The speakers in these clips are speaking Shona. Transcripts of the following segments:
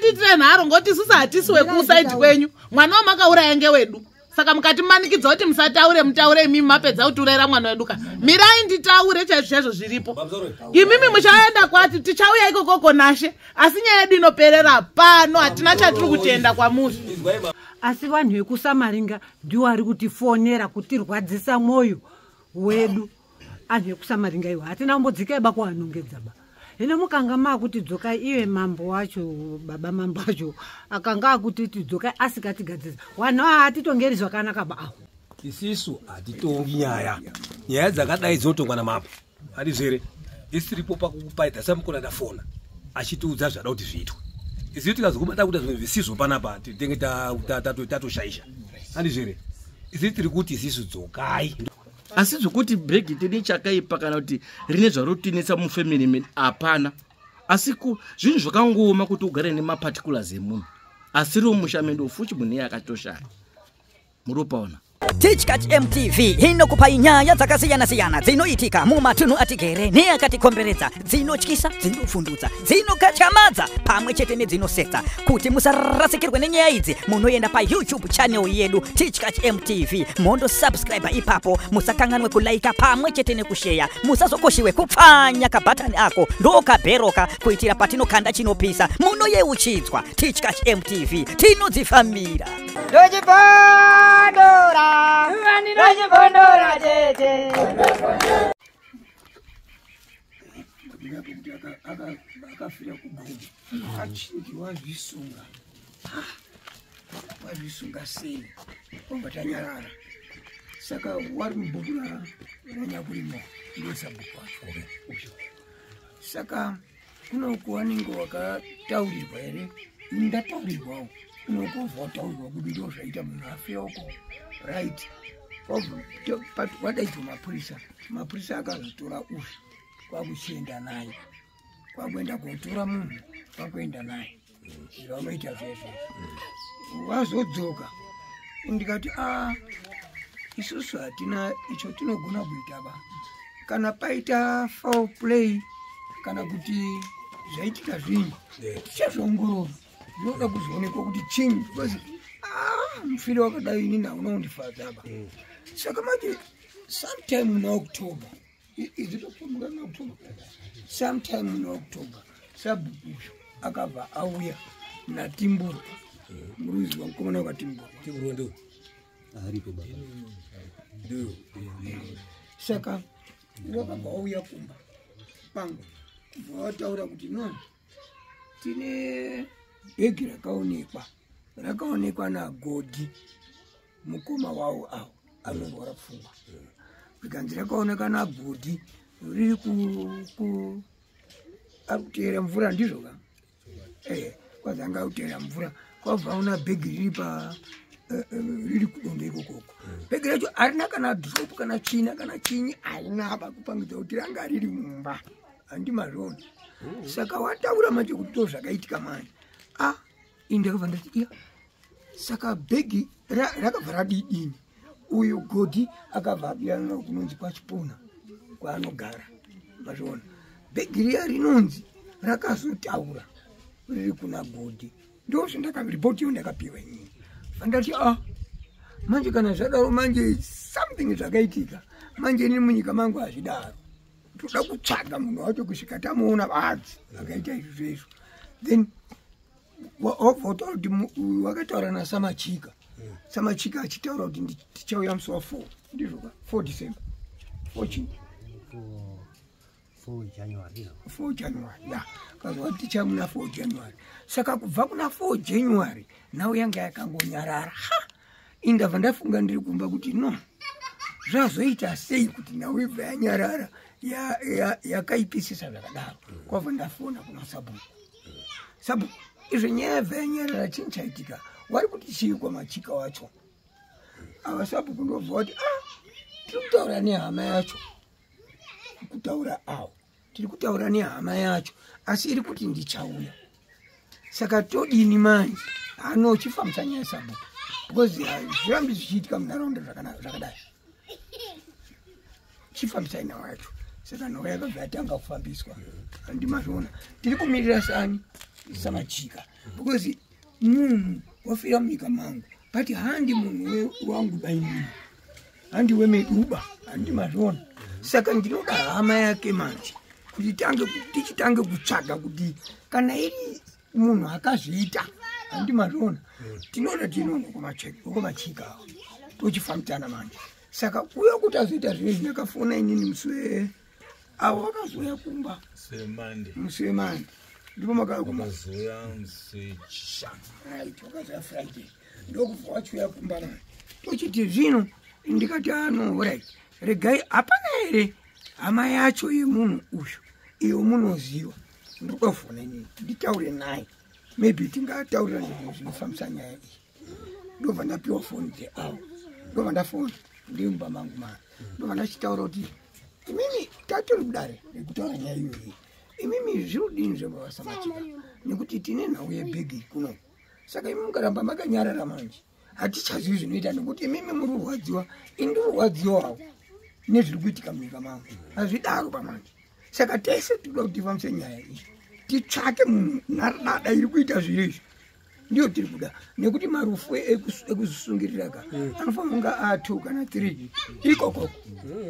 Musatiitire nharo, ngoti isusu hatisi wekusaidi kwenyu. Mwana wamakauraya ngewedu, saka mukatimanikidza kuti musataure, mutaure imimi mapedza kutiurayira mwana wedu ka. Mirai nditaure chaizvo chaizvo zviripo. Imimi muchaenda kwati tichauya ikokoko nashe, asi nyaya yedu inoperera pano. Hatina chatiri kutenda kwamuri. Asi vanhu vekuSamaringa ndiwo ari kutifonera kutirwadzisa mwoyo wedu. Anhu ekuSamaringa iwo hatina kumbodzika iba kuanongedza ba. Hino mukanga maakuti dzokai, iye mambo wacho, baba mambo wacho akanga akutiti dzokai asikatigadzisa, vanhu ava hatitongeri zvakanaka ba awo. Isisu hatitongi nyaya. Nyaya dzakadai dzinotongwa namambo, handizvere? Isiripo pakukupaidza samukona ndafona achitiudza zvada kuti zviitwe. Isisu tikazokubata kuita zvimwe zvisizvo panapa, tinenge tatoshaisha, handizvere? Isi tiri kuti isisu dzokai. Asi zvokuti bhegi tine chakaipa kana kuti rine zvarotinetsa mufamily medu, hapana. Asi zvinhu zvakangooma kuti ugare nemaparticulars emunhu asiriwo musha medu futi, munhu iye akatoshaya muropaona. Tichkach MTV inokupai nyaya dzakasiyana-siyana dzinoitika mumatunhu atigere neakatikomberedza, dzinotyisa, dzinovhundutsa, dzinokatyamadza pamwe chete nedzinosetsa. Kuti musarasikirwe nenyaya idzi, munoenda paYouTube channel yedu Tichkach MTV, mondosubscribe ipapo. Musakanganwe kulaika pamwe chete nekusheya. Musazokoshiwe kupfanya kabhatani ako ndokabheroka, kuitira patinokanda chinopisa munoyeuchidzwa. Tichkach MTV, tinodzifambira. Ndochibondora, ndochibondora tete. Kuti akafira kugomo achinzi wazvisunga, wazvisunga sei? Obva tanyarara. Saka wari mubhuku raNyakurimo, ndosabhuku wacho. Saka kunoku wanenge wakataurirwa here? Ndataurirwawo kunokubva wataurirwa kuti ndo zvaita munhu afira uko, right? Wadaidzwa mapurisa, mapurisa akazotora uyu kwakuchienda naye, kwakuenda kotora munhu, kwakuenda naye. Zvavanoita zvezvo, wazodzoka ndikati, a, isusu hatina icho tinogona kuita ba. Kana paita foul play kana kuti zvaitika zvinyi, tichazviongorora. Zvinoda kuzoonekwa kuti chinyi, because ah, mufiri wakadai inini hauna kundifadza ba. Saka manje sometime muna October, izitopfumuka muna October, sometime muna October, sabhuku uyu akabva auya naTimburwa. Muruzi wamukomana wakatimburwa. Timburwa ndo Aripo baba. Ndo. Saka wakabva wauya kumba pangu, kubva wataura kuti no, tine bhegi rakaonekwa, rakaonekwa naGodhi, mukoma wavo avo anorwara pfungwa. Zvikanzi rakaoneka naGodhi riri ku ari kuteera mvura, ndizvo ka? Kwanzi anga kuteera mvura, kwabva aona bhegi riri pa riri kudondo ikokoko. Bhegi racho harina kana drop kana tsvina kana chinyi, harina ba, kupangidza kuti ranga riri mumba, handimazviona. Saka wataura manje kuti ndo zvakaitika manje. A, ini ndakabva ndati, iya, saka bhegi rakabva radidini? Uyu Godhi akabva abiyana kunonzi kwaChipona kwaanogara, mazviona? Bhegi riya rinonzi rakazotaura riri kuna Godhi. Ndo zvindakaripoti iyo ndakapiwa inini. Vandati, a, manje kana zvadaro manje something zvakaitika manje. Inini munyika mangu hazvidaro. Toda kutsvaga munhu wacho kusvika tamuona badzi akaita izvi zvezvo. Then wabva wataura kuti wakataura naSamachika, Samachika achitaura kuti tichauya musi wa4, ndizvo ka? 4 December, 4 chii? 4 January. 4 January ya kazwa ticha muna 4 January. Saka kubva kuna 4 January nhau yanga yakangonyarara. Ha, indabva ndafunga ndiri kumba kuti no, zvazoita sei kuti nhau ibva yanyarara yakaipisisa zvakadaro? Kwabva ndafona kuna sabhuku. Sabhuku, izvo nyaya yabva yanyarara, chinyi chaitika? Wari kuti chii kwamachika wacho? Ava sabhuku ndobva wati, ah, tiri kutaura nehama yacho, kutaura awo, tiri kutaura nehama yacho, asi iri kuti ndichauya. Saka todini manje? Ano chifambisa nyaya, sabhuku, because zvirambi zvichiitika munharaunda zvakadai. Chifambisai nhau yacho. Saka nhau yakabva yatanga kufambiswa, handimazviona? Tiri kumirira sani. Samachika, because munhu wafira munyika mangu, but handi munhu wangu bainini, handi wemeduba, handi mazviona. Saka ndinoda hama yake manje kuti tichitange kutsvaga kuti kana iri munhu akazviita, handi mazviona, tinoda tinoona kwamachika awo tochifambidzana manje. Saka uya kuti azoita zvinezvi, ndakafona inini musi avo vakazouya kumba musi wemande, ndipo makauya kumba. Right, wakazouya Friday, ndokubva wachiuya kumba manje. Tochiti zvino ndikati ano right, regai, hapana here hama yacho yemunhu uyu iyo munoziva? Ndoda kufona inini nditaure naye, maybe tingataurira zvinhu zvinofambisa nyaya iyi. Ndobva ndapiwa foni dzeavo, ndobva ndafona ndiri mumba mangu mani, ndobva ndachitaura kuti imimi tatori kudare rekutaura nyaya iyoyi, imimi zviri kudini zvebavasamachika, nekuti tine nhau yebhegi kuno. Saka imi mukaramba makanyarara manje hatichazivi zvinoita, nekuti imimi muri kurwadziwa, ini ndiri kurwadziwawo nezviri kuitika munyika mangu, hazvidaro pamanje. Saka tese tinoda kuti tifambise nyaya iyi, titsvake munhu naradada iri kuita zviro izvi, ndiyo tiri kuda, nekuti marufu ekuzvisungirira ka anofanira kunge a2 kana 3 ikokoko,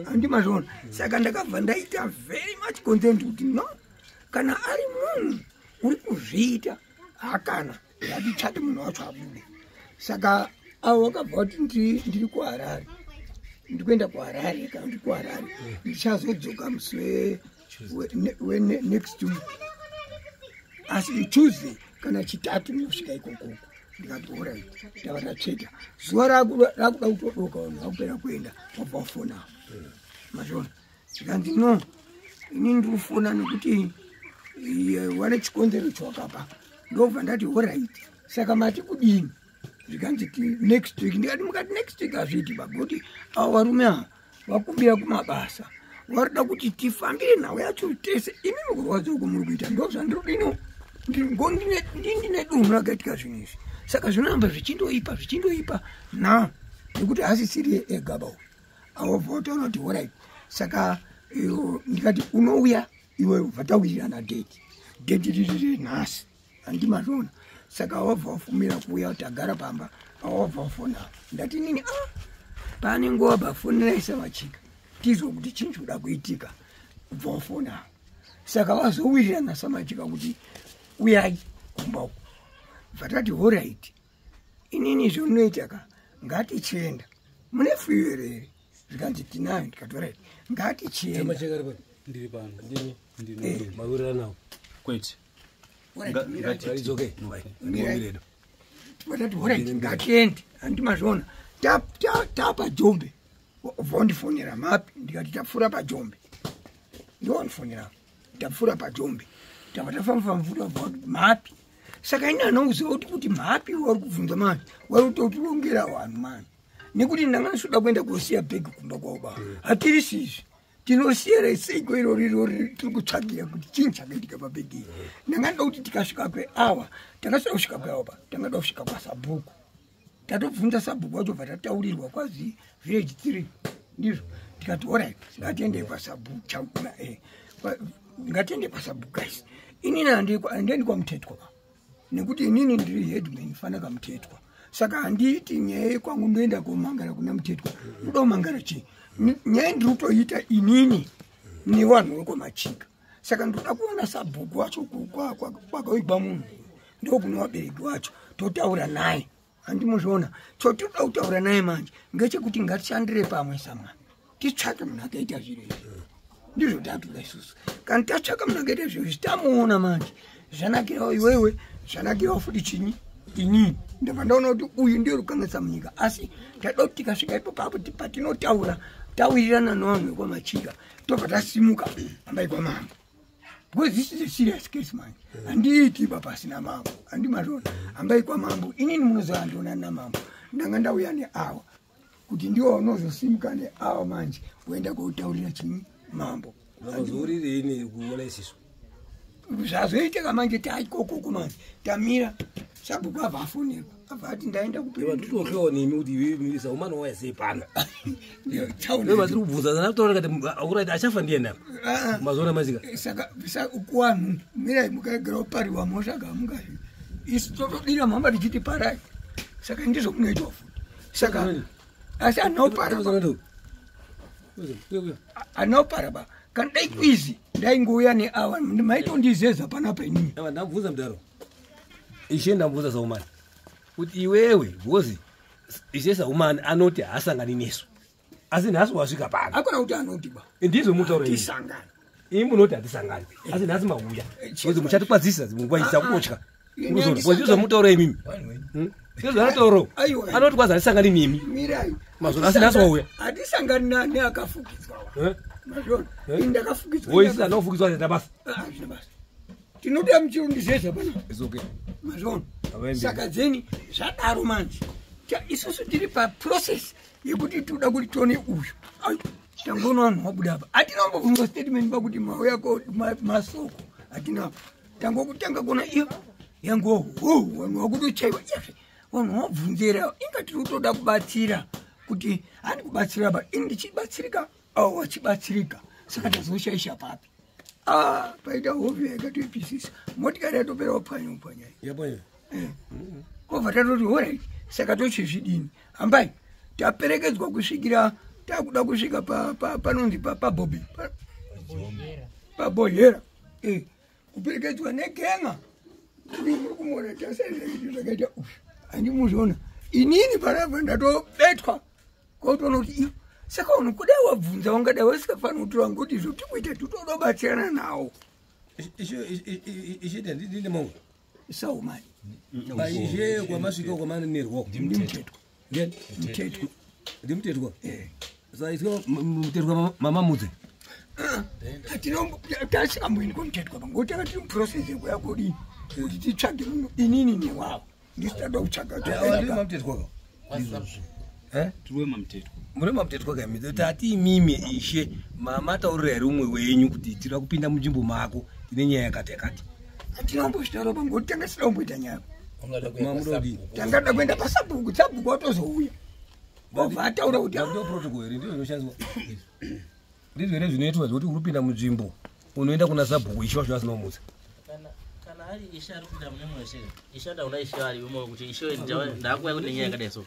handi mazviona. Saka ndakabva ndaita very much concerned kuti no, kana ari munhu uri kuzviita, hakana, ngatitsvake munhu wacho abude. Saka avo vakabva kuti ndiri kuHarare, ndikuenda kuHarare, kana ndiri kuHarare ndichazodzoka musi wenext week, asi Tuesday kana Chitatu ndinosvika ikokoko. Ndikati alright, ndava tatsveta zuva rakuda kutodoka, vanhu vakupera kuenda, wabva wafona mazvona. Ndikanzi no, ini ndiri kufona nekuti wane chikonzero chawakapa. Ndobva ndati alright, saka mati kudini? Zvikanzi next week. Ndikati mukati next week hazviiti bagoti, avo varume ava vakumbira kumabasa, varida kuti tifambire nhau yacho tese. Imi mukurwadza uko muri kuita ndo zvandirodino, ndine dunhu rakaitika zvinhu izvi, saka zvinoramba zvichindoipa zvichindoipa na nekuti hasisiri ega ba uyu. Awobva wataura kuti alright, saka ndikati unouya iwe, ubva tawirirana date, date riri renhasi, handi mazviona. Saka wabva wafumira kuuya, tagara pamba, awabva wafona. Ndati nini a pane nguva bafonerai Samachika tizwe kuti chinhu chikuda kuitika, ubva wafona. Saka vazowirirana Samachika kuti uyai kumba uku, bva tati alright, inini zvaunoita ka, ngatichienda, mune fuel here? Zvikanzi tinayo. Ndikati alright, ngatichienda. Ndiri pano. Mawiriranawo? Kwete. Alright, mirai. It's okay. Mirai. Vatati alright, ngatiende, handi mazviona. Tapajombe vondifonera mapi, ndikati tapfuura pajombe, ndovandifonera tapfuura pajombe, tava tafamba mvura mapi. Saka ini anouziva kuti mhapi wari kubvunza mani, wari kutotirongera vanhu mani, nekuti ndanga ndisoda kuenda kosiya bhegi kumba kwavo ba, hatirisi izvi tinosiyera seiko irori irori, tiri kutsvagira kuti chinhu chakaitika pabhegi iri. Ndanga ndoda kuti tikasvika kweawa, takasvika kusvika kweawa pa tangada kusvika kwasabhuku, tatobvunza sabhuku wacho, bva tataurirwa kwazi village 3 ndizvo. Tikati alright, ngatiende kwasabhuku, ngatiende kwasabhuku guys. Inini handiendi kwaMutetwa ba, nekuti inini ndiri headman fana kaMutetwa, saka handiiti nyaya yekwangu ndoenda komangara kuna Mutetwa. Ndoda kumangara chii? Nyaya ndiri kutoita inini nevanhu vekwamachika, saka ndoda kuona sabhuku wacho kwakaigwa munhu, ndokune vabereki wacho, totaura naye, handimuzviona. Chotoda kutaura naye manje ngechekuti ngatishandire pamwe samwana, titsvake munhu akaita zviro izvi, ndizvo tatoda isusu. Kana tatsvaka munhu akaita zviro izvi, tamuona manje, zvanakirawo iwewe, zvanakirawo futi chinyi inini. Ndabva ndaona kuti uyu ndiyo rukanganisa munyika, asi tada kuti tikasvika ipo papo patinotaura tawirirana nevanhu vekwamachika, tobva tasimuka ambai kwamambo, because this is a serious case manje. Handiiti ba pasina mambo, handimazvona. Hambai kwamambo, inini munoziva handionani namambo, ndanga ndauya neawa kuti ndiwo unozosimuka neawa manje woenda koutaurira chinyi mambo. Vakazourireini kuona isisu? Zvazoitika manje taikokoko manje tamira. Sabhuku abva afonerwa, abva ati ndaenda kupetohlewa nemi kuti saumani wauya sei pano. Vatiri kubvunza nataura kati auraiti achafa ndiye napa mazuva masika. Saka kuvanhu mirai mukaegera kupariwa mosaka mungazvi isu totodira mhamba tichiti parai. Saka ndizvo munoitwa futi. Saka asi anaopara anaopara ba kana dai kwizi ndaingouya neava maitondizeza panapa inini. Ndamubvunza mudaro ishe, ndamubvunza Saumani kuti iwewe bhozi ishe Saumani anoti haasangani nesu asi nhasi wasvika pano. Akona kuti anoti ba ndizvo mutaura tisangani imi munoti hatisangani asi nhasi mauya bhozi muchatikwadzisa munguva idzi takutya ndizvo mutaura imimi. Ndizvo anotaura anoti kwazi hatisangani nemi mazuva asi nhasi wauya. Hatisangani nani akafukidzwa mazvona ini ndakafukidzwa woisi anofukidzwa hazvina basa. Hazvina basa tinoda muchirundizeza pana mazvona. Saka dzeni zvadaro manje isusu tiri paprocess yekuti toda kuti tione uyu tangoona vanhu vabuda apa hatinombobvunzwa statement pakuti mauya masoko hatina tangokutanga kuona iyo yango vanhu vakutochaiwa vanhu vabvunzera inga tiri kutoda kubatsira kuti handi kubatsira ba ini ndichibatsirika avo vachibatsirika. Saka tazoshaisha papi? Paita hovi yakatoipisisa motikari yatopera kupwanya upwanya kobva tatoti horait saka tochizvidini hambai taperekedzwa kusvikira takuda kusvika panonzi pabhobi pabhohera kuperekedzwa negenga muri kumuona tasaizvaiti zvakaita uyu handimuzviona inini panapa ndatobetwa kotoona kuti iyo saka unhu kudai wabvunza wangadai wasikafanira kutora ngoti izvo tikuita titodobatsirana nawo. Ishe ndine mongo Saumani ishe kwamasvika kwamanerwa ndimutetwa ndimutetwa ndimutetwa saiswa mutetwa mamamudze tasikamboendi kwamutetwa pangoti tanga tiri muprocess yekuya kodini kuti titsvage munhu inini newavo ndisitada kutsvaga mamutetwa muri mamutetwa kamidzi tati imimi ishe mamataurira here umwe wenyu kuti tira kupinda munzvimbo mako tine nyaya yakati yakati. Hatinombozvitaura pangoti tanga tisida kumboita nyaya tangada kuenda pasabhuku sabhuku watozouya obva ataura kuti ndo protocol here ndizvo zvinoshandiswa ndizvo here zvinoitwa zvekuti uri kupinda munzvimbo unoenda kuna sabhuku ishe wacho asina kumutsa. Kana ari ishe ari kupinda mune mumwe ishe ishe ndaona ishe ari umwe kuti ishe ndakuuya kune nyaya yakadai so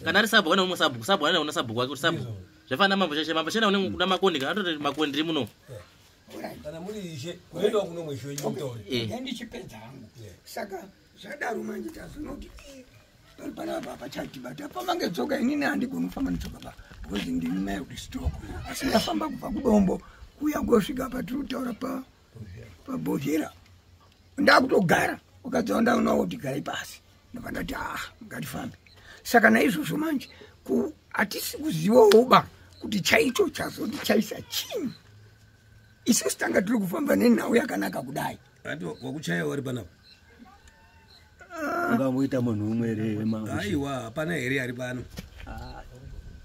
kana ari sabhuku ane umwe sabhuku sabhuku ane una sabhuku wake kuti sabhuku zvafanana mambo cheshe mambo chena une kuna makondi kana atoti makondi ndiri muno. Kana muri ishe unoendawo kuno mwe ishe wenyu mutaure. Ndichipedza hangu saka zvadaro manje tazonoti pari panapa pachatibata pamange tsoka inini handigoni kufamba netsoka pa because ndini mild stroke asi ndafamba kubva kudombo kuuya kosvika patiri kutaura pabhohera ndakutogara ukadzawa ndaonawo kuti garai pasi ndobva ndati aa ngatifambe. Saka naizvozvo manje hatisi kuzivawo ba kuti chaicho chazoti chaisa chii isusu tanga tiri kufamba nenhau yakanaka kudai. Wakuchaya wari panapa ungangoita munhu umwe here mambo? Aiwa hapana here ari pano.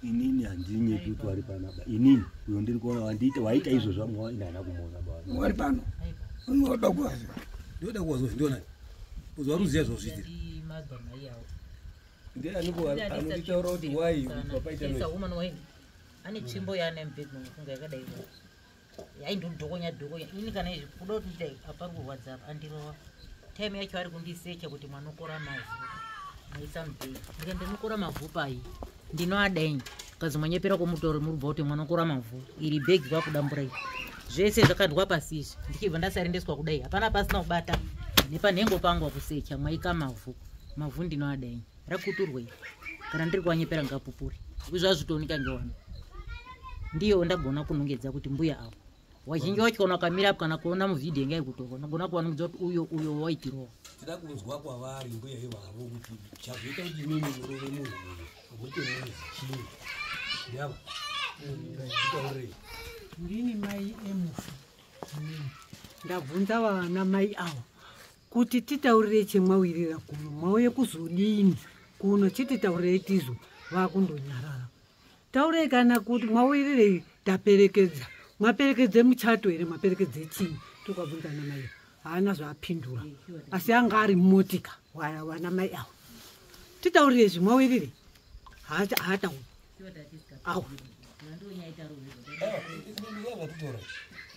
Inini handinyepi kuti wari panapa inini uyo ndiri kuona waita izvozvo vamwe ini handina kumuona ba wari pano unoda kuwaziva ndoda kuwaziva ndionani uzwa ruziya zvozviitira ndiani anonditaura kuti wai papaita noise ane tsvimbo yaane mubhegi mufunga yakadai yaindodhokonya dhokonya ini kana izvi kuda kuti ndidai apari kurwadza apa andirova time yacho ari kundisecha kuti mwanokora mavhu maisa mubhegi ndika ndinokora mavhu pai ndinoadaini kazi mwanyepera kwomutoro muri kubva kuti mwanokora mavhu iri bhegi kwakudambura iri zvese zvakandwa pasi izvi ndichibva ndasarendeswa kudai hapana pasina kubata nepanhengo pangu akusecha mwaika mavhu mavhu ndinoadaini rakuturwa iri kana ndiri kuwanyepera ngapupuri zvazvitooneka ngewana ndiyo ndagona kunongedza kuti mbuya avo wazhinji wacho kana ukamira apo kana kuona muvhidhiyo inga ikutorwa unogona kuvanongedza kuti uyo uyo waitirwa. Tida kunzwa kwavari mbuya ivavo kuti chazoita kuti imimi murove munhu uyu muite munhu chii ndiava nditaurei. Ndini mai emufi ndabvunza vana mai avo kuti titaurire chemwawirira kuno mwauye kuzodini kuno chititaurirei tizo vakundonyarara taurei kana kuti mwawirirei taperekedza mwaperekedze muchato here mwaperekedze chii tokabvunza ana mai haana zvaapindura asi anga ari mumotika Wana mai avo titaurire zvimwawirire, haatauri awa.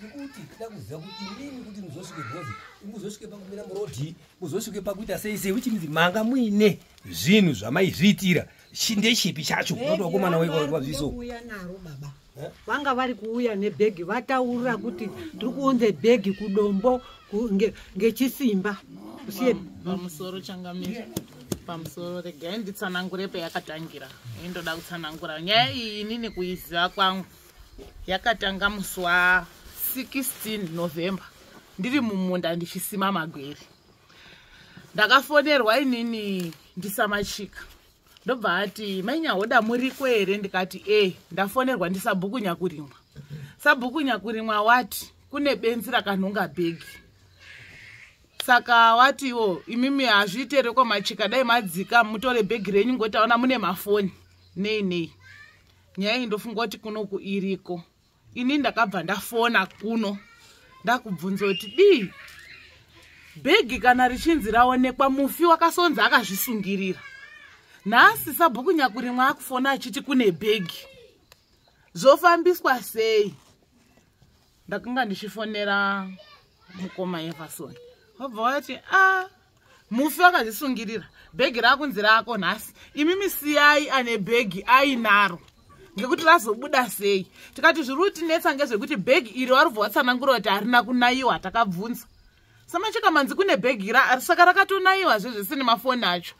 Nekuti tida kuziva kuti inini kuti muzosvike bhozi, muzosvike pakumira murodhi, muzosvike pakuita sei sei, which means manga muine zvinhu zvamaizviitira. Ndechipi chacho unoti wakomana wazviso? Kuuya naro baba, vanga vari kuuya nebhegi, vataura kuti tiri kuunze bhegi kudombo ngechisimba kusiye. Pamusoro changamire, pamusoro. Regai nditsanangure peyakatangira. Indoda kutsanangura nyaya iyi inini kuiziva kwangu. Yakatanga musi wa16 November, ndiri mumunda ndichisima magwere. Ndakafonerwa inini ndiSamachika, ndobva ati, "Mainyahoda, muriko here?" Ndikati, "E, ndafonerwa ndisabhuku Nyakurimwa. Sabhuku Nyakurimwa wati kune benzi rakanhonga bhegi, saka watiwo imimi hazviite here kwamachika, dai madzika mutore bhegi renyu, ngoti aona mune mafoni nei nei." Nyaya iyi ndofunga kuti kunoku iriko. Ini ndakabva ndafona kuno, ndakubvunza kuti dii bhegi kana richinzi raonekwa, mufi wakasonzi akazvisungirira. Nhasi sabhuku Nyakurimwa akufona achiti kune bhegi, zvofambiswa sei? Ndakanga ndichifonera mukoma Everson, wabva wati, "A, mufi akazvisungirira, bhegi rakunzi rako nhasi. Imimi siyai ane bhegi ainaro, ngekuti razobuda sei?" Tikati zviri kutinetsa ngezvekuti bhegi iri warubva watsanangura kuti harina kunayiwa. Takabvunza Samachika, manzi kune bhegi saka rakatonayiwa zvezvese nemafoni acho?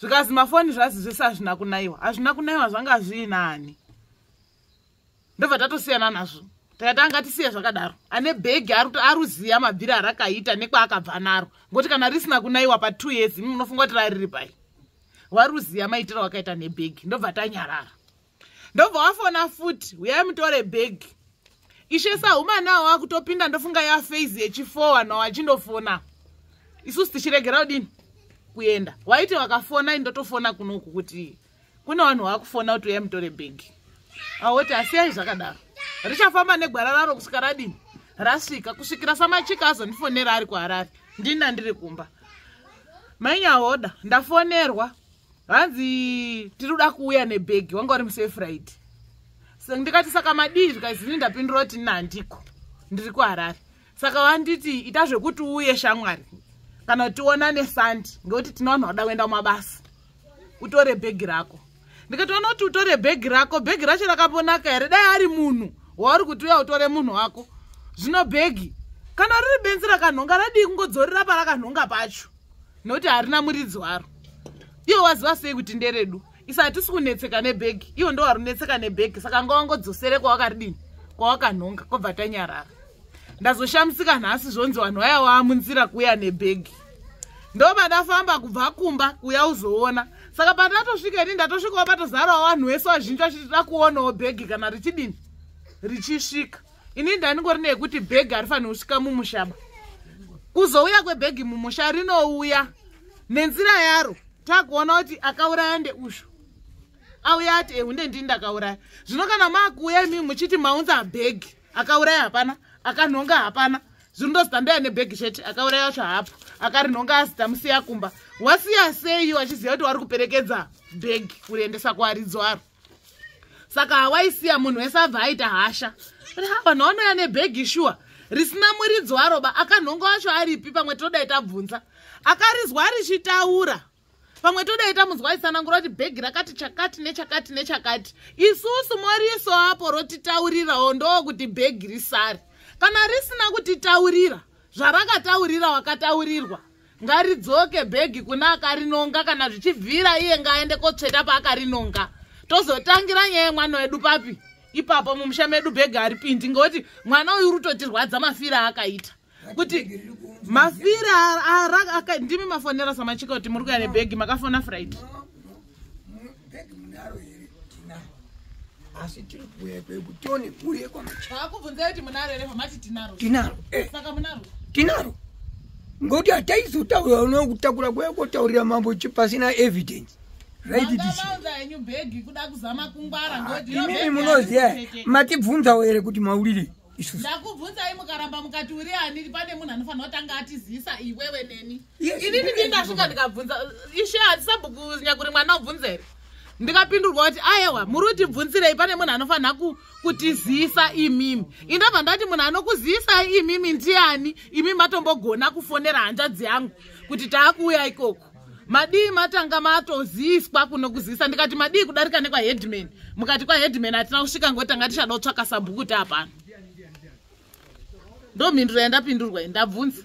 Zvikazi mafoni zvazi zvese hazvina kunayiwa, hazvina kunayiwa, zvanga zviinani. Ndobva tatosiyana nazvo, takati angatisiye zvakadaro. Ane bhegi aruziya mabviri arakaita nekwaakabva naro, ngokuti kana risina kunayiwa pa2 years, imi munofunga kuti rariri pai? Waruziya maitiro wakaita nebhegi. Ndobva tanyarara. Ndobva wafona futi, "Uyai mutore bhegi." Ishe Sahumanawo akutopinda, ndofunga yaphase yechi4, vanhu vachindofona, isusu tichiregera kudini kuenda. Waiti vakafona, indotofona kunoku kuti kune vanhu vakufona kuti uyai mutore bhegi. Awoti asiyai zvakadaro, richafamba negwara raro kusvika radini rasvika, kusvikira Samachika azondifonera ari kuHarare. Ndina ndiri kumba, "Mainyahoda, ndafonerwa, hanzi tiri kuda kuuya nebhegi." Wanga uri musi weFriday. Ndikati, "Saka madii?" Zvikazini ndapindura kuti nina handiko, ndiri kuHarare. Saka vanditi, "Ita zvekuti uuye shamwari, kana kuti tionane Sunday, ngekuti tine vanhu vada kuenda kumabasa, utore bhegi rako." Ndikatoona kuti utore bhegi rako, bhegi racho rakambonaka here? Dai ari munhu wauri kuti uya utore munhu wako. Zvino bhegi kana riri benzi rakanhonga, radii kungodzorera parakanhonga pacho, nokuti harina muridzi waro? Iwo waziva sei kuti nderedu? Isa hatisi kunetseka nebhegi, iwo ndo warunetseka nebhegi, saka ngawangodzosere kwawakaridini, kwawakanhonga. Kwabva tanyarara. Ndazoshamisika nhasi zvonzi vanhu vaya waamunzira kuuya nebhegi. Ndobva ndafamba kubva kumba kuya uzoona. Saka pandatosvika ini, ndatosvikawo patozarawo vanhu vese vazhinji vachiti da kuonawo bhegi kana richidini richisvika. Ini ndandingori neyekuti bhegi harifaniri kusvika mumushaba. Kuzouya kwebhegi mumusha, rinouya nenzira yaro. Takuona kuti akauraya ndeushu, auya ati, "Ehunde, ndini ndakauraya." Zvino kana maakuuya imi muchiti maunza bhegi, akauraya hapana, akanhonga hapana, zvinondozita ndoya nebhegi chete, akauraya wacho hapo, akarinhonga azita musiya kumba. Wasiya sei wachiziva kuti wari kuperekedza bhegi kuriendesa kuvaridzi waro? Saka hawaisiya munhu wese abva aita hasha kuti ha, vanhu vanouya nebhegi shuwa risina muridzi waroba, akanhonga wacho aripi? Pamwe todai tabvunza akarizwa richitaura, pamwe todai tamunzwa aitsanangura kuti bhegi rakati chakati nechakati nechakati. Isusu moriso apo rotitaurirawo, ndokuti bhegi risare. Kana risina kutitaurira zvarakataurira wakataurirwa, ngaridzoke bhegi kuna akarinonga. Kana zvichibvira, iye ngaaende kotsveta paakarinonga. Tozotangira nyaya yemwana wedu papi ipapo? Mumusha medu bhegi haripindi, ngekuti mwana uyu uri kutotirwadza mafiro aakaita. Kuti mafiro ndimi mafonera Samachika kuti muri kuya nebhegi, makafona Friday. Bhegi munaro here? Tinaro, asi tiri kuuya kwekutoni uye kwamacha. Vaakubvunzai kuti munaro here, vamati tinaro. Tinaro, eh. Saka munaro. Tinaro, ngokuti hataizotaura unokutakura kuya kotaurira mambo pasina evidence. Maunza henyu bhegi kuda kuzama kungwara, ngoti Imimi munoziva, matibvunzawo here kuti maurire? Isusu Ndakubvunzai mukaramba mukati uri ani, pane munhu anofanira kutanga atizivisa iwewe neni. Yes, Inini ndiri ndingasvika ndikabvunza ishe hatisabhuku nyakuri mwana ubvunza here, ndikapindurwa kuti ayewa, muri kutibvunzirei? Pane munhu anofanira kutizivisa imimi. Indabva ndati munhu anokuzivisa imimi ndiani? Imi matombogona kufonera hanzvadzi yangu kuti taakuuya ikoko, madii matanga matoziyiswa kunokuzivisa? Ndikati madii kudarika nekwaheadman? Mukati kwaheadman hatina kusvika ngoti tanga tichada kutsvaka sabhuku kuti hapana. Ndo mhinduro yandapindurwa iyi, ndabvunza.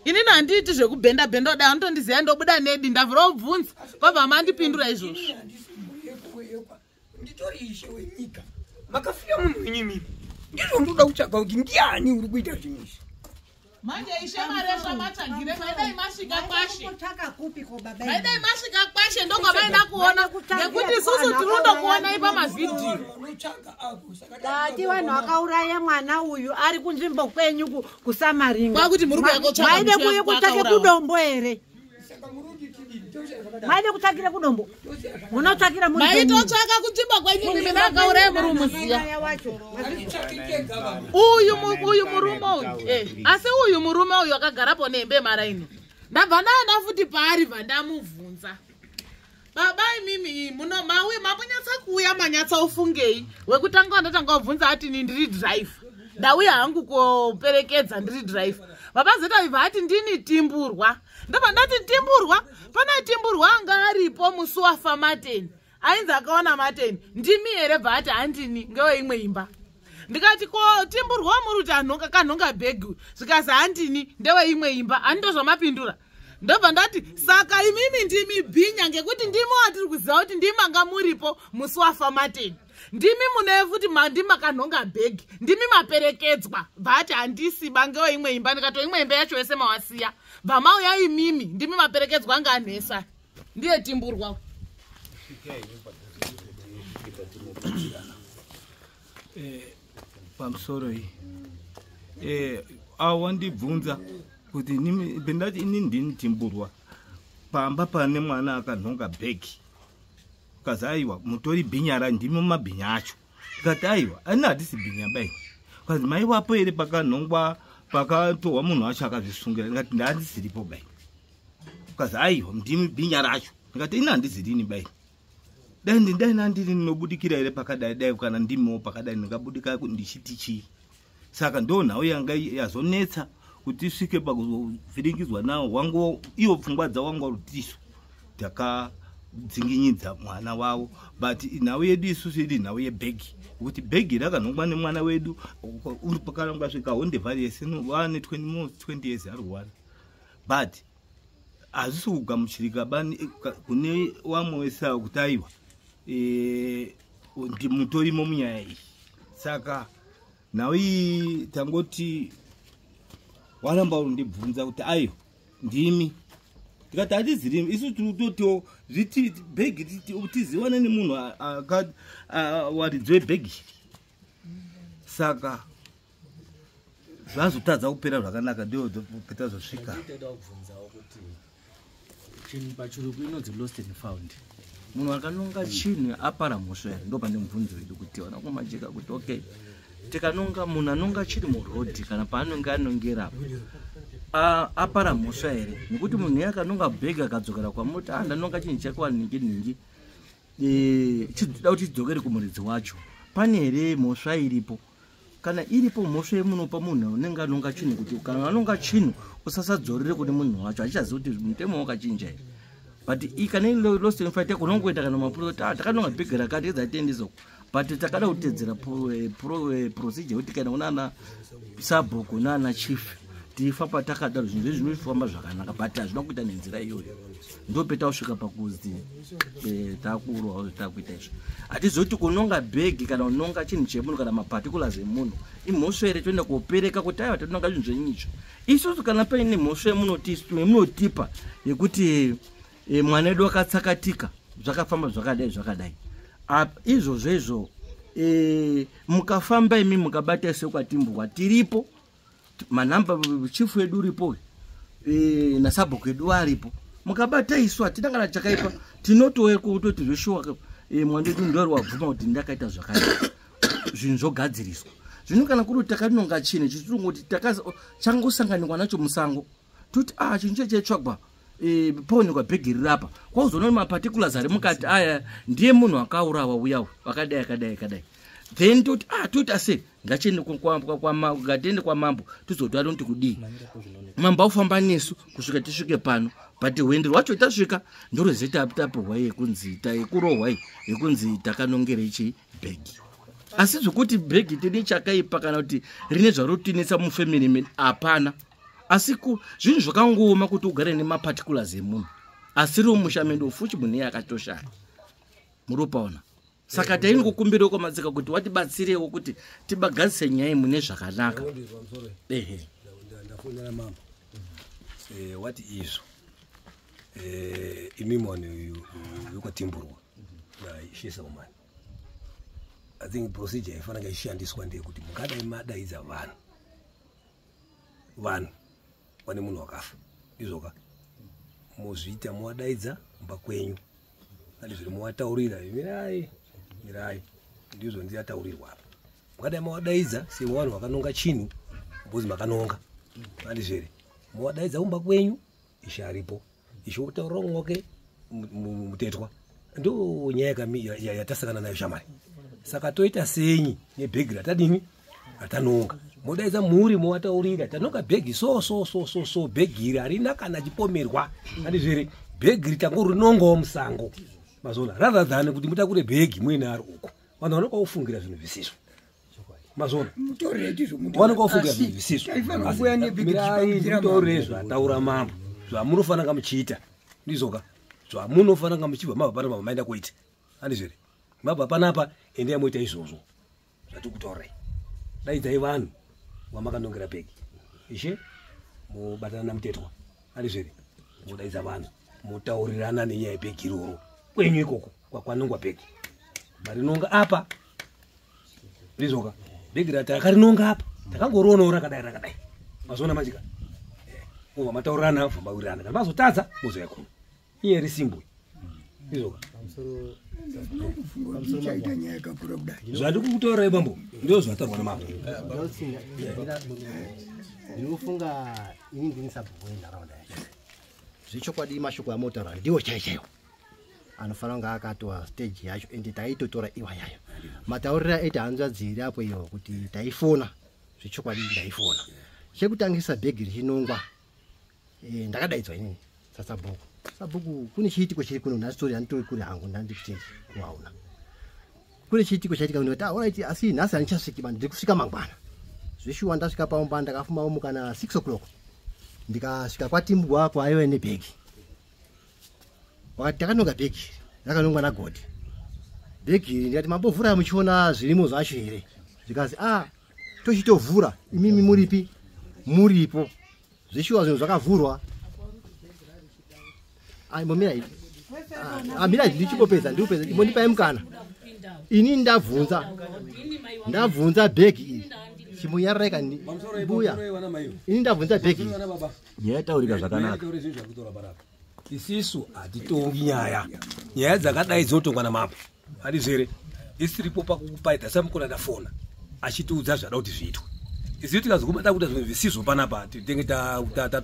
Inini handiiti zvekubhenda bhenda kudai, anotondiziva ndobuda nedi. Ndavhura kubvunza kwabva mandipindura izvozvo. Inini handisi muyekwa, nditori ishe wenyika. Makafira munhu wenyu imimi, ndizvo ndoda kutsvaga kuti ndiani uri kuita zvinhu izvi. Manje ishe maresva matsvagire, maidai masvika kwashe. Kutsvaka kupi ko baba? Maidai masvika kwashe, ndokwamaida kuona, nekuti isusu tiri kundokuonai pamavhidhiyo. Vanotsvaga avo, saka Tati vanhu vakauraya mwana uyu ari kunzvimbo kwenyu kuSamaringa. Kwakuti muri kuuya kotsvaka Maide muti kuuya kutsvake wakaurawa. kudombo here? Saka muri kuti tidini? Tosiya zvakadaro. Maide kutsvakira kudombo? Munotsvakira muri penyu. Maitotsvaka kunzvimbo kwenyu imi makauraya muri muziya. Akauraya wacho. Hatitsvaki tega vanhu. Uyu murume uyu, asi uyu murume uyu akagarapo nehembe yemaraini, ndabva ndaenda futi paari, bva ndamubvunza, baba imimi iyi muno mauya mamunyatsa kuuya manyatsa ufungei? Wekutanga wandatanga kubvunza ati ni ndiri driver, ndauya hangu koperekedza, ndiri driver. Baba zeta ibva ati ndini Timburwa. Ndobva ndati Timburwa, pana Timburwa anga aripo musi wafa Mateni, ainzi akaona Mateni, ndimi here? Bva ati handini, ngeweimwe imba. Ndikati ko Timburwa muri kuti anhonga kanhonga bhegi? Zvikazi handini, ndeweimwe imba. Handito zvamapindura. Ndobva ndati saka imimi ndimi bhinya, ngekuti ndimi watiri kuziva kuti ndimi manga muripo musi wafa Mateni, ndimi mune futi ndimi makanhonga bhegi, ndimi maperekedzwa. Bva ati handisi bangewo imwe imba. Ndikato imwe imba yacho yese mawasiya, bva mauya imimi, ndimi maperekedzwa anga anhesa. Ndiye Timburwa. Pamusoro iyi, awo wandibvunza kuti ndati ini ndini Timburwa, pamba pane mwana akanhonga bhegi. Ukazi aiwa, mutori bhinya ra, ndimi mabhinya acho. Ndikati aiwa, ani hatisi bhinya bai. Ukazi maiwapo here pakanhongwa, pakatorwa munhu wacho akazvisungira? Ndikati ndandisiripo bai. Ukazi aiwa, ndimi bhinya racho. Ndikati ini handizirini bai. Dai dai nandiri ndinobudikira here pakadai? Dai kana ndimiwo pakadai ndingabudika ndichiti chii? Saka ndo nhau yanga yazonetsa kuti isvike pakuvhiringidzwa nawo wangu iwo pfungwa dzawo wanga rutiso takadzinginyidza mwana wavo. But nhau yedu isusu iri nhau yebhegi, kuti bhegi rakanhongwa nemwana wedu uri pakaranga svika honde vhari yese wane 20 years ari kurwara, but hazvisi kugamuchirika kune vamwe wese avo kuti aiwa, ndimutorimo munyaya iyi. Saka nhau iyi tangoti waramba undibvunza kuti aiwa, ndimi. Tikati hatizirimi isu, tiri kutotiwo zviti bhegi tiziwane nemunhu waridzi webhegi. Saka zvazotadza kupera zvakanaka, ndio peta zvosvika. Ndinoda kubvunzawo kuti chinhu pachirungu inonzi lost and found, munhu akanonga chinhu apara mhosva here? Ndo pane mubvunzo wedu kuti vana kumajeka kuti okay, tikanonga munhu anonga chiri murodhi kana paanonge anongerapo, apara mhosva here? Nekuti munhu iye akanonga bhegi akadzokera kwamuti, a ndanonga chinhu chakwa nhingi nhingi, chida kuti chidzokere kumuridzi wacho, pane here mhosva iripo? Kana iripo mhosva yemunopa munhu unenge anonga chinhu, kuti kana anonga chinhu usasadzorere kune munhu wacho, hachichazivi kuti mutemo wakachinja here. But kana iri lost and found, kunongoenda kana mapurisa kuti, ah, takanonga bhegi rakati edza but takada kutedzera procedure kuti kana kunana sabhuku nana chief tifamba takadaro, zvinhu zvezvi zvinofamba zvakanaka, but hazvina kuita nenzira iyoyo. Ndopeta kusvika pakuzi takuurwawo takuita izvo. Hatizoti kunonga bhegi kana kunonga chinhu chemunhu kana maparticulars emunhu imhosva here? Toenda kopereka kuti aiwa, tatinonga zvinhu zvenyu izvo isusu. Kana paine mhosva yemunotipa yekuti mwana wedu akatsakatika, zvakafamba zvakadai zvakadai, izvozvo izvo, mukafamba imi mukabata sekwaTimburwa, tiripo, manhamba chifu edu uripo, nasabhuku edu aripo, mukabata isu hatina kana chakaipa. Tinotouya kutoti zveshuwa, mwana wedu ndori wabvuma kuti ndakaita zvakadai, zvinhu zvogadziriswa. Zvino kana kuri kuti takanonga chinhu chitirongoti changosanganikwa nacho musango, toti a chinhu chechaitsvagwa paonekwa bhegi riri apa, kwauzoona maparticulars ari mukati aya ndiye munhu akaurawa uyawo akadai akadai akadai. Then toti a toita sei, ngatiende kwamambo tizoti anoti kudii. Mambo aufamba nesu kusvika tisvike pano, but hwendo rwacho tasvika ndorwezetapiwa yekunzi yekurohwa yekunzi takanongere chi bhegi. Asi zvekuti bhegi tine chakaipa kana kuti rine zvarotinetsa mufamily medu hapana. Asi zvinhu zvakangooma kuti ugare nemaparticulars emunhu asiri mumusha medu, futi munhu iye akatoshaya muropaona. Saka taingokumbirawo kwamatsika kuti watibatsirewo kuti tibagadzise nyaya mune zvakanaka. Ehe, ndafonera mambo wati izvo imi mwana wekwatimburwa naishesa umani, I think procedure ifanira ishandiswa ndeyekuti mungadai madaidza vanhu vane munhu wakafa ndizvoka, mozviita mowadaidza kumba kwenyu andizviri mowataurira mirai mirai, ndizvo ndiyataurirwa apa. Mungadai mowadaidza sevanhu vakanonga chinhu mbozi makanonga andizviri mowadaidza kumba kwenyu, ishe aripo, ishe wotaurira mwoke mutetwa. Ndo nyaya yatasangana nayo shamari. Saka toita senyi nebhegi ratadini ratanonga, modaidza mhuri mowataurira tanonga bhegi so so so so so, bhegi iri harina kana chipomerwa andizvere, bhegi iri tangorinongawo musango mazona, rather than kuti mutakure bhegi muinaro uko vanhu vanokaufungira zvinhu zvisizvo mazona, vanokaufungira zvinhu zvisizvo. Mirai zvataura mambo zvamunofanira muchiita ndizoka, zvamunofanira muchibva mabva panapa maenda kuita andizvere, mabva panapa endai moita izvozvo zvatikutaurai. Daidzai vanhu vamakanongera bhegi ishe, mobatana namutetwa andizvere, modaidza vanhu motaurirana nenyaya yebhegi iroro kwenyu ikoko kwakwanongwa bhegi marinonga apa ndizvoka, bhegi ratakarinonga apa takangorionawo rakadai rakadai mazona majika, mobva mataurirana vambawirirana, kana mazotadza mozouya kuno iye risimbwe ndizvoka. Zvandikukutaurai mambo ndo zvataurwa namambo. Ndinofunga ini ndini sabhuku wenharaunda yacho. Zvechokwadi mashoko amotaura ndiwo chaiyo chaiwo anofanira kunge akatoa stage yacho, ende taitotora iwa yayo. Mataurira aita hanzvadzi iri apo iyo kuti taifona, zvechokwadi ndaifona. Chekutangisa bhegi richinongwa ndakadaidzwa inini sasabhuku. Sabhuku kune chiitiko chiri kuno nhasi tori handitori kure hangu ndandikuchechi kuwaona. Kune chiitiko chaitika kuno kuti alright, asi nhasi handichasviki ba, ndiri kusvika mangwana. Zveshuwa ndasvika paumba ndakafuma umuka na 6 o'clock. Ndikasvika kwatimbwa kwaiva nebhegi. Wakati takanonga bhegi rakanongwa naGodi. Bhegi iri ndikati mambovhura muchiona zvirimo zvacho here? Zvikanzi ah tochitovhura imimi muripi? Muripo. Zveshuwa zvinhu zvakavhurwa. Ai momira ipi? Amira ndichingopedza ndikupedza imbondipai mukana. Ini ndabvunza bhegi iri. Chimunyararai kani mbuya. Ini ndabvunza bhegi iri. Nyaya yataurika zvakanaka. Isisu hatitongi nyaya. Nyaya dzakadai dzinotongwa namambo. Handizvere. Isiripo pakukupai tasamukona ndafona achitiudza zvada kuti zviitwe. Isu tikazokubata kuita zvinhu zvisizvo panapa tinenge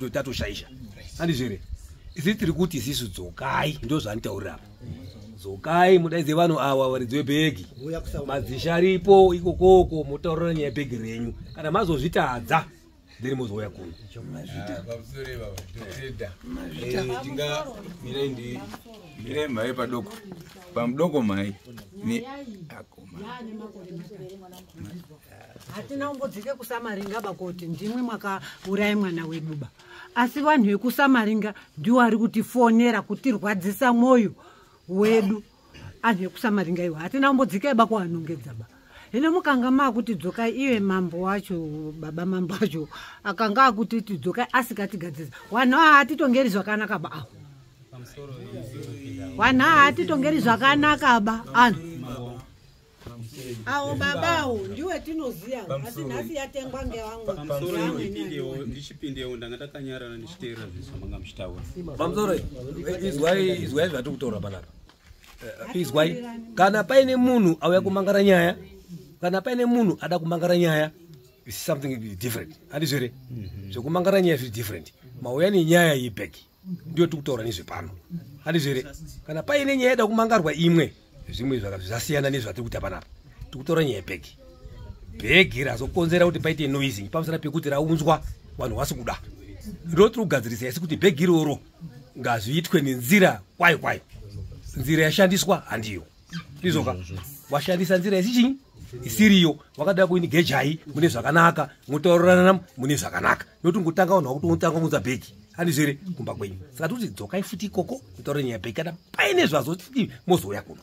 tatoshaisha. Handizvere. Isu tiri kuti isisu dzokai, ndo zvanditaurira apa. Dzokai mudaidze vanhu ava varidzi vebhegi. Madzishe aripo ikokoko motaurira nyaya yebhegi renyu. Kana mazozvitadza then mozouya kuno. Pamusoro baba ndotenda. Tinga mirai mirai mai padoko. Pamudoko mai. Ni akoma. Hatina kumbodzike kusamaringa ba kuti ndimwe mwakauraya mwana wedu ba. Asi vanhu vekusamaringa ndiwo ari kutifonera kutirwadzisa mwoyo wedu. Anhu ekusamaringa iwo hatina kumbodzika ba kuanongedza ba. Hino mukanga makuti dzokai iye mambo wacho baba mambo wacho akanga akuti tidzokai asikatigadzisa. Vanhu ava hatitongeri zvakanaka ba avo. Vanhu ava hatitongeri zvakanaka ba anhu. Awo babawo ndiwe tinoziya asi nhasi yatengwa ngevamwe. Pamusoro ndichipindewo ndanga ndakanyarara ndichiteerera zvinhu zvamanga muchitaura. Pamusoro izwai izwai zvatiri kutaura panapa. Izwai kana paine munhu auya kumangara nyaya Kana paine munhu ada kumangara nyaya is something different. Handizvo here? Zvekumangara nyaya zviri different. Mauya nenyaya yebhegi ndiyo tiri kutaura nezvepano. Handizvo here? Kana paine nyaya yada kumangarwa imwe, zvimwe zvasiyana nezvatiri kuita panapa. Tiri kutaura nyaya yebhegi. Bhegi razokonzera kuti paite noising pamusana pekuti raunzwa vanhu vasi kuda. Ndo tiri kugadzirisa isi kuti bhegi iroro ngazviitwe nenzira kwayo kwayo. Nzira yashandiswa handiyo. Ndizvoka? Washandisa nzira isi chinyi? Isiriyo. Wakada kuinigejai mune zvakanaka, motaurirana mune zvakanaka. Noti ngotanga vanhu vakutotanga kuunza bhegi. Handizvo here? Kumba kwenyu. Saka toti dzokai futi ikoko mutaure nyaya yebhegi kana paine zvazoti mozouya kuno.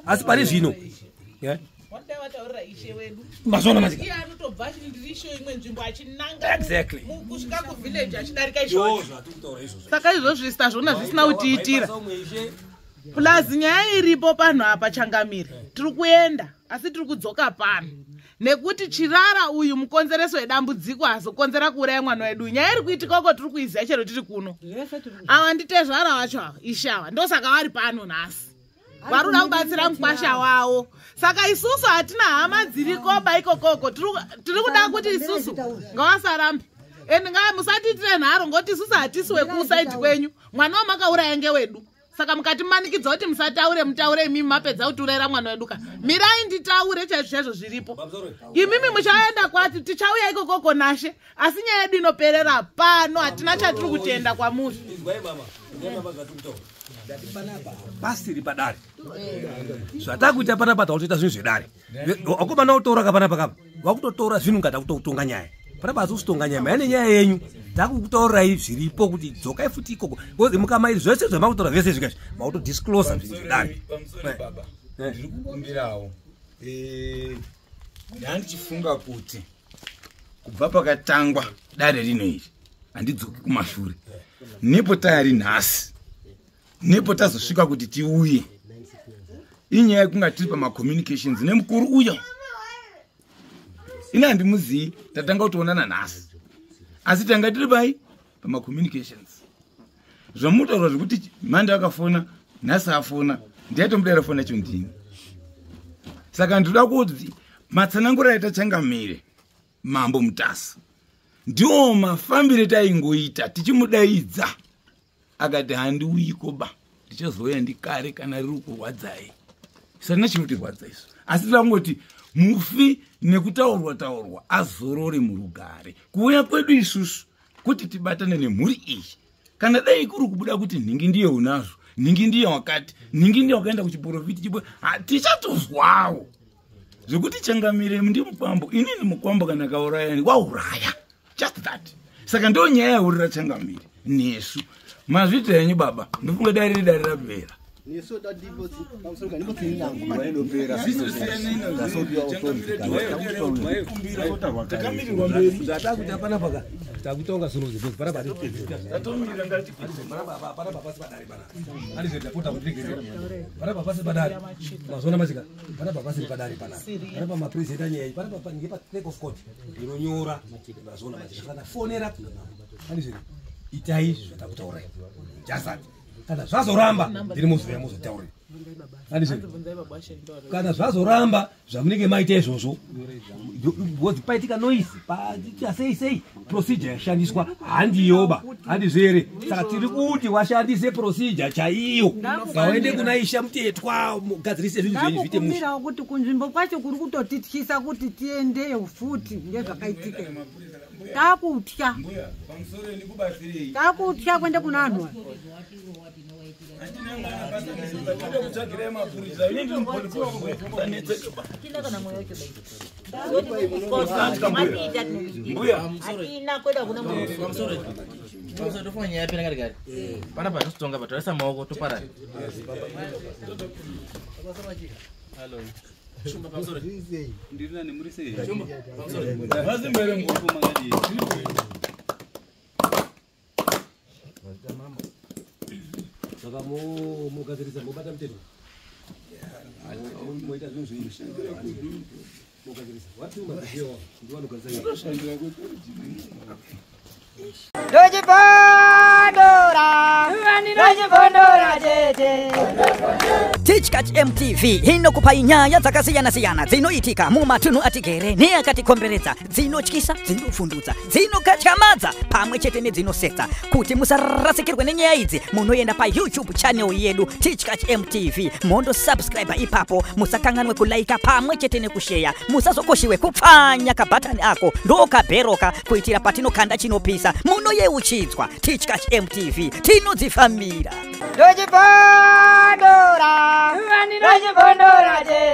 Asi pari zvino. Wadai wataurira ishe wedu. Mazona manje. Iye anotobva achiti ndiri ishe imwe nzvimbo achinanga. Exactly. Kusvika kuvillage achidarika ishe wacho. Zvatiri izvozvo. Saka izvozvo tazviona zvisina kutiitira. Plus nyaya iripo panhu apa changamire. Tiri kuenda asi tiri kudzoka pano. Nekuti Chirara uyu mukonzereso wedambudziko azokonzera kuuraya mwana wedu. Nyaya iri kuitika uko tiri kuiziva chero tiri kuno. Ava nditezvara vacho ava, ishe ava. Ndosaka vari pano nhasi. Vari kuda kubatsira mukwasha wavo. Saka isusu hatina hama dzirikoba ikokoko. Tiri kuda kuti isusu ngavasarambe. And musatiitire nharo ngoti isusu hatisi wekusaidi kwenyu. Mwana wamakauraya ngewedu. Saka mukatimanikidza kuti musataure, mutaure imimi mapedza kutiurayira mwana wedu ka. Mirai nditaure chaizvo chaizvo zviripo. Imimi muchaenda kwati tichauya ikokoko nashe, asi nyaya yedu inoperera pano, hatina chatiri kutenda kwamuri. Izwai mama, izwai mama zvatiri kutaura. Ndati panapa pasiri padare. Zvatakuita panapa takutoita zvinhu zvedare. Vakomana votora ka panapa kapa. Vakutotora zvinhu ngata kutotonga nyaya. Panapa hasi kutonga nyaya, maine nyaya yenyu. Takukutaurirai zviripo kuti dzokai futi ikoko. Because mukamai zvese zvamakutora zvese zvikazvi, makutodisclose zvinhu zvedare. Pamusoro baba, ndiri kukumbirawo. Ndandichifunga kuti kubva pakatangwa dare rino iri handidzoki kumashure. Nepo tayari nhasi, nepo tazosvika kuti tiuye. Inyaya yekunga tiri pamacommunications nemukuru uyo. Ini handimuziyi, tatanga kutoonana nhasi. Asi tanga tiri pai pamacommunications. Zvamutaura zvekuti mande akafona, nhasi afona, ndaitomudayira foni yacho ndini. Saka ndinoda kuti matsananguro aita changamire Mambo Mutasa ndiwo mafambire taingoita tichimudaidza. Akati handiuyiko ba, ndichazouya ndikare kana riri kurwadzai. Isana chinotirwadza isu. Asi tangoti mufi nekutaurwa taurwa azorore murugare. Kuuya kwedu isusu kuti tibatane nemhuri iyi. Kana dai kuri kubuda kuti nhingi ndiye unazvo, nhingi ndiye wakati, nhingi ndiye wakaenda kuchiprofiti chipo, tichatozwawo. Zvekuti changamire ndi mukwambo, inini mukwambo kana kauraya wauraya. Just that. Saka ndo nyaya yaurira changamire nesu. Mazvita henyu baba, ndofunga dai riri dare rapera. Nesu inopera. Takamirirwa mberi. Zvatakuita panapa ka, takutonga zvinhu zvekuti panapa Tatomirira ngati panapa pasi padare panapa. Handizvo ndapota kundiregerera. Panapa pasi padare. Mazoona masika. Panapa pasi padare panapa. Panapa mapresenta nyaya iyi. Panapa ngepa clerk of court. Ndinonyora. Mazoona masika. Kana fonera kuna mama. Handizvo itai izvi zvatakutaurai. Just that. Kana zvazoramba ndiri muzouya muzotaure. Handizvo kana zvazoramba zvamunenge maita izvozvo because paitika noise paita sei sei procedure yashandiswa handiyoba handizvo here? Saka tiri kuti washandise procedure chaiyo ngawaende kuna Isha Mutetwa mugadzirise zvinhu zvenyu zviite mushe. Ndakukumbirawo kuti kunzvimbo kwacho kuri kutotityisa kuti tiendeyo futi ngezvakaitika. Takutya. Takutya kuenda kuna anhu aya. Tofunga nyaya yapera kare kare. Panapa hatisitonga pa taisa maoko toparara. Hello. Shumba pamusoro. Ndiri nani muri sei? Shumba pamusoro. Vazimbere nguvu makadii? Saka mugadzirisa mobata mutemo. Moita zvinhu zvenyu. Mugadzirisa. Wati umaziwa ndiwo anogadzirisa. Ndochibondora, ndochibondora tete. Tichkach MTV inokupai nyaya dzakasiyana-siyana dzinoitika mumatunhu atigere neakatikomberedza, dzinotyisa, dzinovhundutsa, dzinokatyamadza pamwe chete nedzinosetsa. Kuti musarasikirwe nenyaya idzi, munoenda paYouTube channel yedu Tichkach MTV, mondosubscribe ipapo. Musakanganwe kulaika pamwe chete nekusheya. Musazokoshiwe kupfanya kabhatani ako ndokabheroka kuitira patinokanda chinopisa munoyeuchidzwa. Tichkach MTV, tinodzifambira. Ndochibondora, ndochibondora tete.